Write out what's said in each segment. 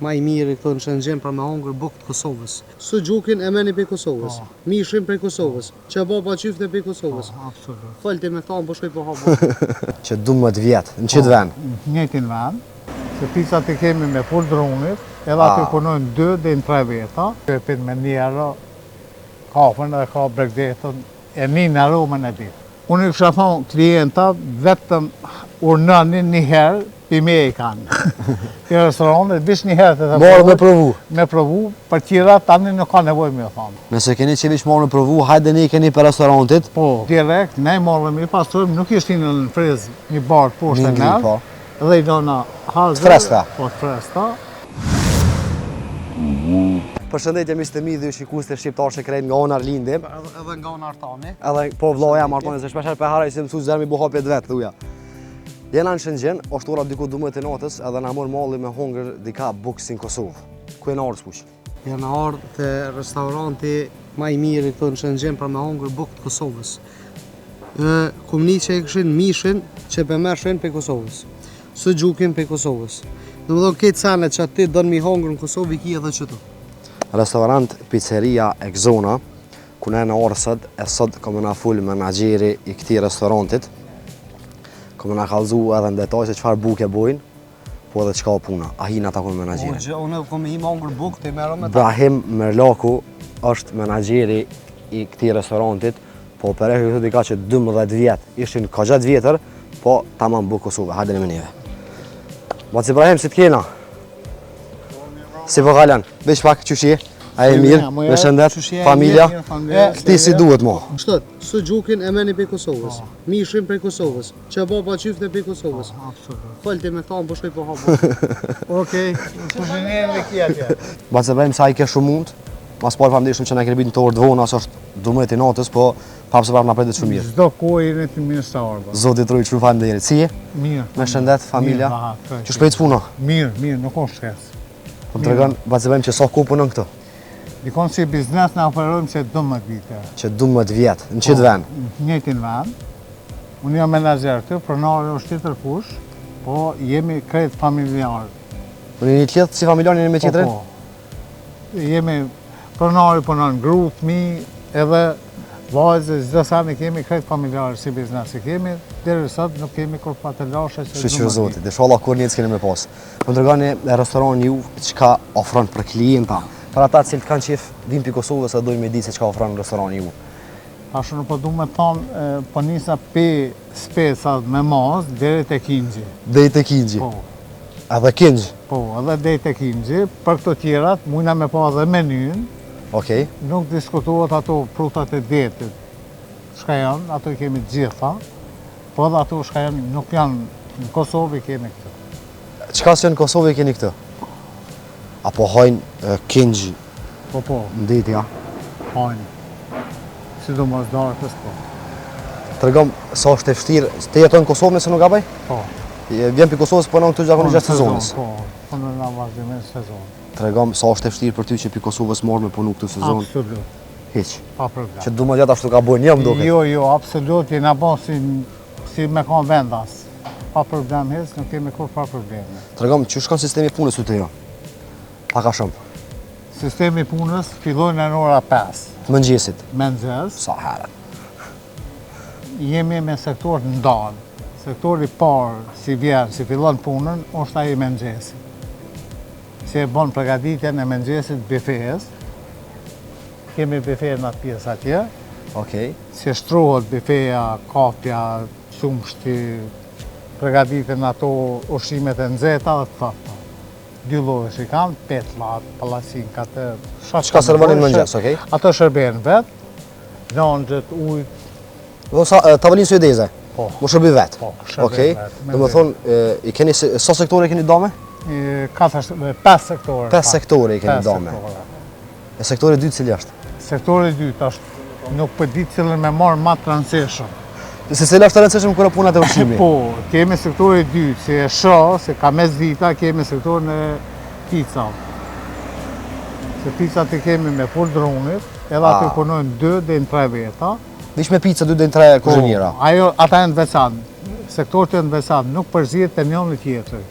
Ma i miri këtu në Shëngjin për me hongër bukë të Kosovës. Suxhukin e merrni prej Kosovës. Po. Mishin prej Kosovës. Qebapa qyfte prej Kosovës. Po, absolut. Fol ti me thonë po shkoj po ha bukë. Që 12 vjet, në qitë vend. Në të njëjtin vend, se picat i kemi me furrë drunit, edhe aty Ah. punojnë 2 deri në 3 veta. E pin me një euro kafen dhe ka bregdetin e nin aromën e ditë. Unë i kisha thonë klienta vetëm urnoni një herë, pi me i kanë. I restoranit, veç një herë të të Marrë me provu. Me provu, për tjera tani nuk ka nevojë me thonë. Nëse keni qejf veç marrë me provu, hajde ne keni për restorantit. Po, direkt, ne i marrëm, i pastrojmë, nuk i shtinë në friz një barë poshtë Një e ngri, nërë, po. dhe i lëna hazër. Të freskëta. Po, të freskëta. Përshëndetje miqtë e mi dhe shikues të shqiptar që krejt nga ona Arlindi. Edhe nga unë Artani. Edhe po vllaja Martoni se shpeshherë pe harroj se mësu zërmi bu hapje të vet thuja. Jena në Shëngjin, është ora diku 12 e natës edhe na mor malli me hongër dika bukë si në Kosovë. Ku jena ardhur spuq? Jena ardhë te restoranti ma i miri këtu në Shëngjin për me hongër bukë të Kosovës. E, Kum ni që e kishin mishin që pe merrshin prej Kosovës. Suxhukin prej Kosovës. Do më thonë këtë senet që ti don mi hongër në Kosovë i ki edhe qëtu. Restorant Pizzeria Exona, ku na jena ardhur sot, e sot ka me na fol menaxheri i këtij restorantit. Ka me na kallzu edhe në detaj se çfarë buke bojnë, po edhe çka o puna. A hina takon menaxherin. Unë unë kom me hi me hongër bukë, ti merro me ta. Brahim Merlaku është menaxheri i këtij restorantit, po operojnë këtu dika që 12 vjet, ishin ka gjatë vjetër, po tamam bukë Kosovë, hajde me neve. Baci Brahim, si të kena? Si po kalon? Veç pak qysh je? A je mirë? Mirë, Me shëndet, Qysh je? familja? Mirë, familja. Këti si duhet mo? Shtot, suxhukin e merrni prej Kosovës. Mishin prej Kosovës. Qebapa qyfte prej Kosovës. Absolut. Fol ti me thonë po shkoj po ha bukë. Okej, kuzhinierin e ki atje. Baci Brahim, sa i ke shumë mund? Mas parë faleminderit shumë që na keni bitë në të orë të vona, se është 12 i natës, po prapë se prapë na pritet shumë mirë. Çdo kohë jeni të mirë se ardhur. Zoti të rujt, shumë faleminderit. Si je? Mirë. Me shëndet, familja. Mirë, aha, krejt. Qysh po ec puna? Mirë, mirë, nuk është keq. Po më tregon Baci Brahim që sa kohë punon këtu? Dikon si biznes na operojmë që 12 vite. Që 12 vjet, në qitë vend. Në të njëjtin vend. Unë jam menaxher këtu, pronari është tjetër kush, po jemi krejt familjar. Unë jeni të lidhë si familjar jeni me Po, tjetrin? po. Jemi pronari punon gru, fëmijë, edhe vajzë, çdo sen i kemi krejt familjar si biznes i kemi, deri sot nuk kemi kur pa telashe që Shyqyr 12 Zotit, inshallah kur një s'keni me pas. Po më tregoni e restorani ju çka ofron për klienta, për ata të cilët kanë qejf vinë pi Kosovës dhe dojnë me ditë se çka ofron restorani ju. Tash unë po du me thonë, e, po nisa pe specat me mas deri te kingji. Deri te kingji. Po, Edhe kingj. po, edhe deri te kingji, për këto tjerat mujna me pa edhe menyn, Okej. nuk diskutohet ato frutat e detit, çka janë, ato i kemi të gjitha, po edhe ato çka janë, nuk janë në Kosovë i kemi këtu. Çka se në Kosovë i keni këtë? Apo hajnë e, kingj Po, po, në det, ja? hajnë. Sidomos darkës, po. Tregom sa është e vështirë, ti jeton në Kosovë nëse nuk gaboj? Po. Je- Vjen pi Kosovës punon këtu zakonisht gjatë Në sezon, sezonës. Po, punon në vazhdimin sezon. Tregom sa është e vështirë për ty që pi Kosovës marrë me punu këtë sezon. Absolut, Hiq. pa problem. Që 12 vjet ashtu ka bërë një më duket. Jo, jo, absolut, jena bo si, si me kon vendas. Pa problem hiç, nuk kemi kur pa probleme. Tregom që shkon sistemi i punës ty jo. Pak a shumë. Sistemi i punës fillojnë në ora 5, Të mëngjesit. mëngjes, Sa herët. jemi me sektor të ndarë. Sektori i parë, si vjen, si fillon punën, është ai i mëngjesit. Si e bon përgatitjen e mëngjesit bifes, kemi bife në atë pjesë atje, Okej. si shtrohet bifeja, kafja, qumshti, përgatiten ato ushqimet e nxehta dhe të ftohta. Dy lloje që i kanë, petlat, palacinkat, e- Çka servonin në mëngjes, okej? Ato shërben vetë, lëngjet, ujt, Do sa e, tavolinë suedeze. Po. Mu shërbi vet. Po, shërbi Okej. vet, me Do më thonë, e, i keni se- sa sektore keni dame? e, katër, e, pesë sektore. Pesë sektore i keni Pesë dame. sektore. E sektori i dytë cili është? Sektori i dytë është, nuk po di cilën me marrë ma të rëndësishëm. Se cila është e rëndësishëm kur e puna te ushqimi? Po, kemi sektori i dytë, si e shoh, se ka mes dita, kemi sektorin e pizzave. Se pizzat i kemi me furrë drunit, edhe aty Ah. punojnë 2 deri në 3 veta. Vish me pizza 2 deri në 3 kuzhinira. Po, ajo, ata janë të veçantë. Sektorët janë të veçantë, nuk përzihet te njëri tjetri.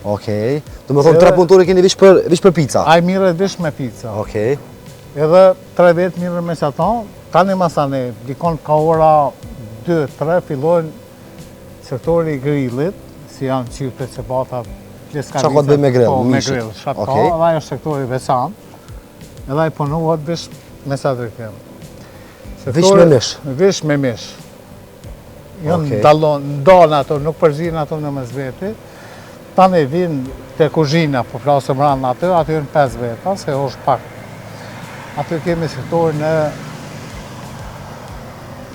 Okej. Do me thonë tre punëtorë keni veç për, veç për pica? Ai mirret veç me pica. Okej. Edhe tre vetë mirren me qato, tani masanej, dikon ka ora 2-3, fillojnë sektori i grillit, si janë qype, qebata, pleskavica. Çka ka të bëjë me grill, po, me grill, çka ka, edhe ajo është sektori i veçantë, edhe ai punohet veç me sa drejtim. Veç me mish? Veç me mish. Jo, okay. dallon, ndalon ato, nuk përzin ato në mes veti. Tani vinë te kuzhina, po flasëm mrena aty, aty janë 5 veta, se është pak. Aty kemi sektorin e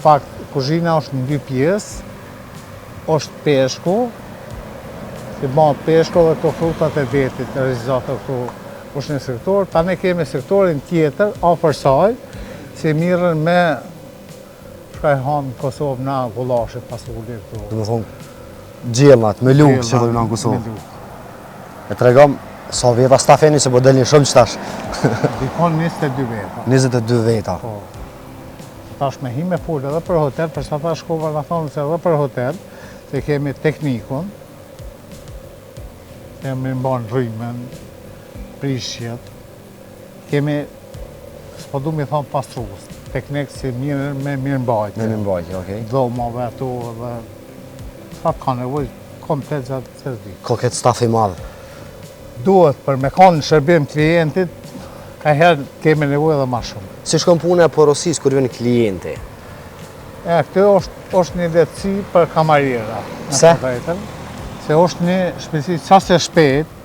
fakt, kuzhina është në dy pjesë, është peshku, si bëhet peshku dhe këto frutat e detit, rezate këtu është një sektor. Tani kemi sektorin tjetër, afër saj, si mirren me Çka e hamë në Kosovë na gullashi pasuli këtu. Do me thonë, gjellnat, me lugë që thojmë në Kosovë. Me lugë. E tregom, sa veta stafi jeni se po delni shumë qëtash. Dikon 22 veta. 22 veta. Po. Tash me hi me fol edhe për hotel, për sa ta shkova në thonë se edhe për hotel, se kemi teknikun, kemi mban rrymën, prishjet, Kemi, s'po du me thonë pastrues, teknik si mirë me mirëmbajtje. Me mirëmbajtje, okej. Dhomave ato dhe sa ka nevojë komplet gjatë gjithë ditës. Ka këtë staf i madh. Duhet për me konë në shërbim klientit, ka herë kemi nevojë edhe ma shumë. Si shkon puna e porosisë kur vjen klienti? E, këtë është, është një lehtësi për kamariera. Pse? Se është një shpejtësi qaq e shpejt,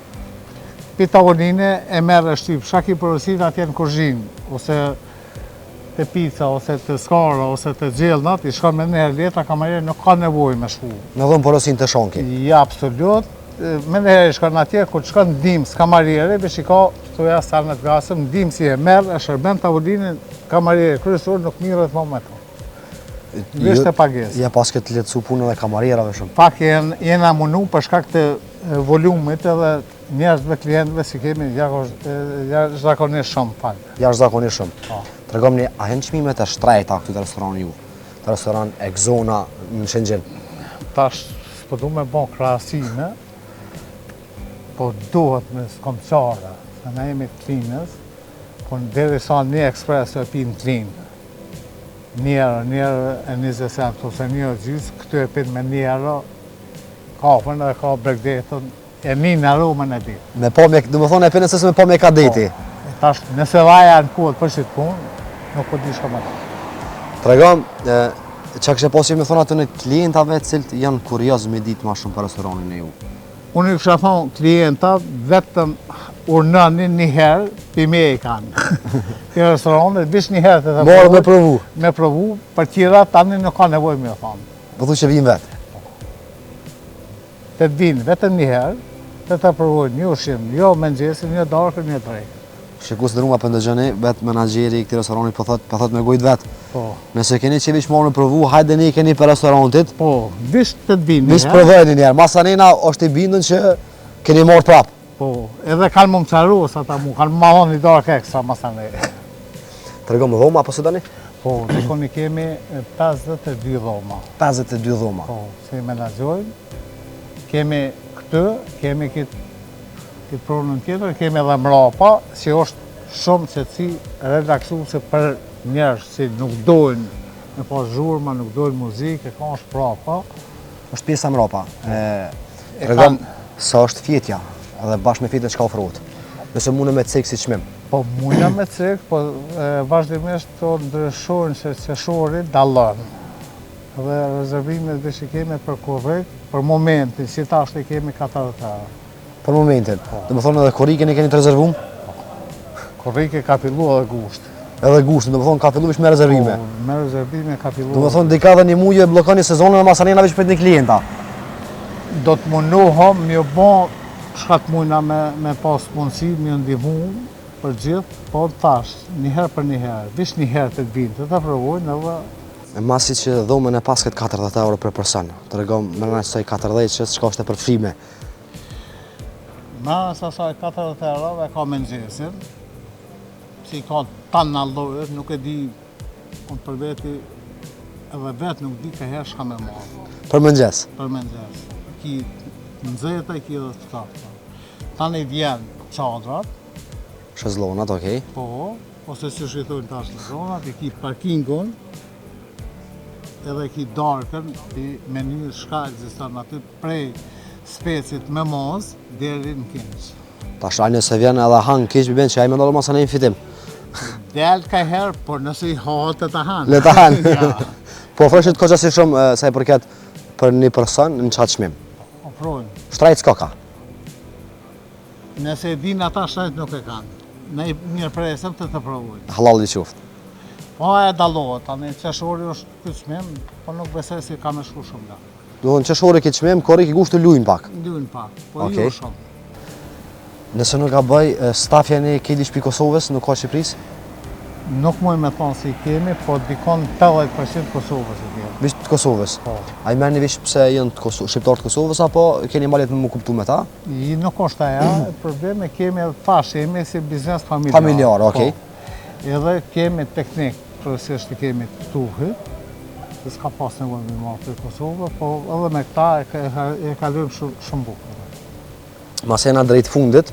Pi tavoline e merr e shtyp, çka ki porosit atje në kuzhinë, ose te pica, ose te skara, ose te gjellnat, i shkon menjëherë letra, kamarieri nuk ka nevojë me shku. Me dhënë porosinë te shanki? Ja, absolut. Menjëherë i shkon atje, kur të shkon ndihmës kamarieri, veç i ka këto ja senet gatshëm, ndihmësi e merr, e shërben tavolinën, kamarieri kryesor nuk mirret më me to. Veç te pagesa. Ja paske të lehtësu punën edhe kamarierave shumë. Pak jena munu për shkak të volumit edhe njerëzve, klientëve si kemi jashtëzakonisht shumë fal. Jashtëzakonisht shumë. Po. Tregomni, a janë çmimet e shtrejta këtu te restorani ju? Te restoran Egzona në Shëngjin? Tash, s'po du me bon krahasime, po duhet me s'kom qare, se na jemi të Klinës, po derisa një ekspreso e pinë Klinë. Një euro, një euro e 20 cent, ose një euro gjysë, këtu e pinë me një euro, kafen dhe ka bregdetin, e nin aromën e detit. Me po me, do me thonë e pinë se me po me ka deti. Po, e tash, nëse vaja në kuat për qëtë punë, nuk po di shka më të. Tregom, çka kishe pasë me thonë atyne klientave të cilët janë kurioz me ditë ma shumë për restoranin e ju? Unë i kisha thonë klienta, vetëm urnoni një herë, pi me i kanë. Ti restoranet, veç një herë të të Morë me provu. Me provu, për tjera tani nuk ka nevojë me thonë. Po thu që vinë vetë? Të vinë vetëm një herë, të të provojnë një ushqim, jo mëngjesin, një darkën, një drekën. Shikues të nderum po ndëgjoni, vetë menaxheri i këtij restorani po thot, po thot me gojë vet. Po. Nëse keni qejf veç me provu, hajde ne keni për restorantit. Po, veç të të vinë. Veç provojeni një herë. Masanena është i bindun që keni marrë prap. Po, edhe kanë më mëcaru, sa ta mu, kanë më thonë një darkë ekstra, masanej. Tregom dhoma, posedoni? Po, dikon i kemi 52 dhoma. 52 dhoma. Po, se i menaxhojmë. Kemi këtë, kemi këtë këtë pronën tjetër, kemi edhe mrapa, si është shumë qetësi relaksuese për njerëz që nuk dojnë me pas zhurma, nuk dojnë muzikë, e ka është prapa. Është pjesa mrapa. E, e Tregom sa është fjetja edhe bashkë me fjetën çka ofrohet. Nëse mundë me cek si çmim. Po mundja me cek, po vazhdimisht to ndryshojnë se qershori dallon. Dhe rezervimet veç i kemi për korrik, për momentin, si tash i kemi 40 euro. Për momentin, po. Do me thonë edhe korrikin e keni të rezervum? Po. Korriki ka fillu edhe gusht. Edhe gushtin, do me thonë ka fillu veç me rezervime. Po, me rezervime ka fillu. Do me thonë dika dhe një mujë e bllokoni sezonin dhe masanena veç pritni klienta. Do të mundohem me ju bo çka të mujna me, me pas mundësi, me ju ndihmu për gjithë, po tash, një herë për një herë, veç një herë të të vinë, të të provojnë edhe E masi që dhomën e pasket 40 euro për person, tregom mrena qësaj 40 që çka është e përfshime. Mrena asaj 40 euro e ka mëngjesin, si ka tanë llojet, nuk e di, unë për veti, edhe vetë nuk di ka herë shka me marrë. Për mëngjes? Për mëngjes. Ki. Të nxehta i ki edhe të ftohta. Tani vjen çadrat. Shezlonat, okej. Po, ose si i thonë tash shezlonat, i ki parkingun, edhe ki darkën, i meny shka ekziston aty prej specit me mos deri në kinç. Tash ai nëse vjen edhe han keq, bën që ai mendon mos anë fitim. Del ka herë, por nëse i hahet le ta han. Le ta han. Po ofrohet goxha si shumë sa i përket për një person në qatë çmim. Ofrojmë. Shtrajt s'ka ka. Nëse e din ata shtrajt nuk e kanë. Ne i mirëpresim të të provojnë. Hallall i qoftë. Po e dallohet, tani qershori është ky çmim, po nuk besoj se ka me shku shumë larg. Do të thonë qershori këtë çmim, korrik i gushtë lujnë pak. Lujnë pak, po okay. jo shumë. Nëse nuk gaboj, staf janë krejt prej Kosovës, nuk ka Shqipërisë? Nuk muj me thonë si kemi, po dikon 80% Kosovës e kemi. Veç të Kosovës? Po. A i merrni veç pse janë të Kosovës, shqiptarë të Kosovës, apo keni ma leht me u kuptu me ta? I nuk është aja, probleme kemi edhe tash, jemi si biznes familjar. Familjar, okej. Po. Edhe kemi teknik, kryesisht i kemi të huj, se s'ka pas nevojë me marrë prej Kosovë, po edhe me këta e, e kalojmë shumë, shumë bukur. Masi jena drejt fundit,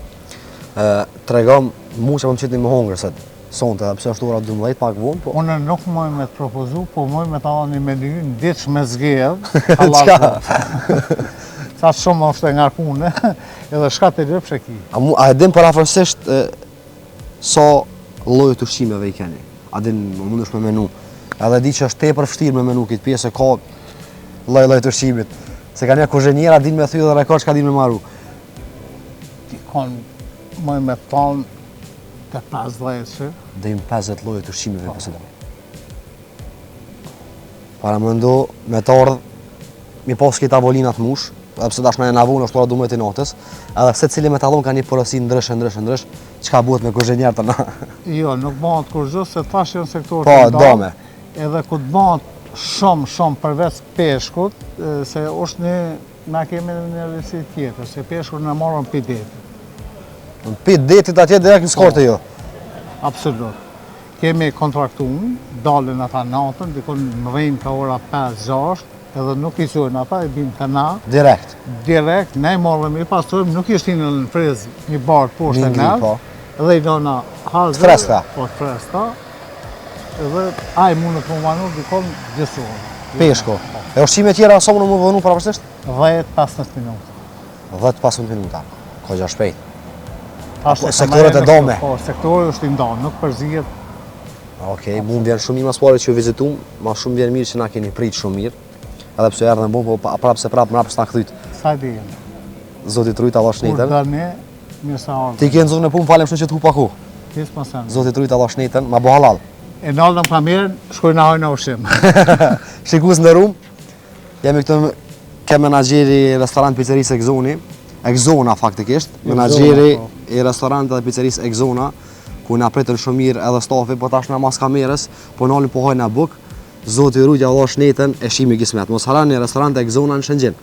tregom mu që po më qitni me hongër sot, sonte, edhe pse është ora 12, pak vonë, po... Unë nuk muj me të propozu, po muj me ta një meny, në diç me zgjedh, Çka? Sa shumë është e ngarkune, edhe shka të lypsh e ki. A, mu, a e din përafërsisht Sa lloje të ushqimeve i keni? A din, më mundesh me menu? Edhe di që është tepër vështirë me menu këtë pjesë, se ka lloj-lloj të ushqimit. Se ka një kuzhiniera, din me thy dhe rekord çka din me maru. Dikon, muj me thonë, të 50 që. Dhe 50 lloje të ushqimeve, po. po Paramendo me të ardhë, mi pas këto tavolinat mush, edhe pse tash na jena vonë është ora 12 e natës, edhe secili me ta dhon ka një porosi ndryshe, ndryshe, ndryshe, çka bëhet me kuzhinier të na. Jo, nuk bëhet kurgjë, se tash janë sektorë po, të ndame. Edhe ku të bëhet shumë, shumë përveç peshkut, se është një, na kemi një risi tjetër, se peshkun e marrim pi detit. Pi detit atje direkt në skarë te ju? Absolut. Kemi kontraktum, dalin ata natën, dikun mrrijnë ka ora 5-6, edhe nuk i çojnë ata, i binë te na. Direkt? Direkt, ne i marrim, i pastrojmë, nuk i shtinë në friz, një barë poshtë e nalt, po. edhe i lëna hazër. Të freskta? Po, të freskta. Edhe ai mundet me vonu dikun gjysë orë. Peshku. Po. E ushqime tjera sa mundet me vonu përafërsisht? 10-15 minuta. 10-15 minuta. Koxha shpejt. Po, sektorët e dame. Po, sektori është i ndamë, nuk përzihet. Okej, mu më vjen shumë mirë mas pari që ju vizitum, ma shumë vjen mirë që na keni prit shumë mirë. Edhe pse erdhëm vonë, po prapë se prapë mrapë s'na kthyt. Sa e dijem. Zoti t'rujt Allah shnetën. Kur dëni, mirë se ardhë. Ti ke nxonë në punë, falem shumë që të hupa ku. Pjesë më sen. Zoti t'rujt Allah shnetën, ma bo halal. E nalëm kamerën, shkojnë na hajnë ushqim. Shikues nderum, Jemi këtu ke menaxheri i restorant pizzerisë Egzoni, Egzona faktikisht, menaxheri po. i restorant dhe pizzerisë Egzona, ku na pritën shumë mirë edhe stafi, po tash na mas kamerës, po nalim po hajna buk. Zoti ju rujt, ja dhashtë shnetën e shihmi kismet. Mos harroni restorant Egzona në Shëngjin.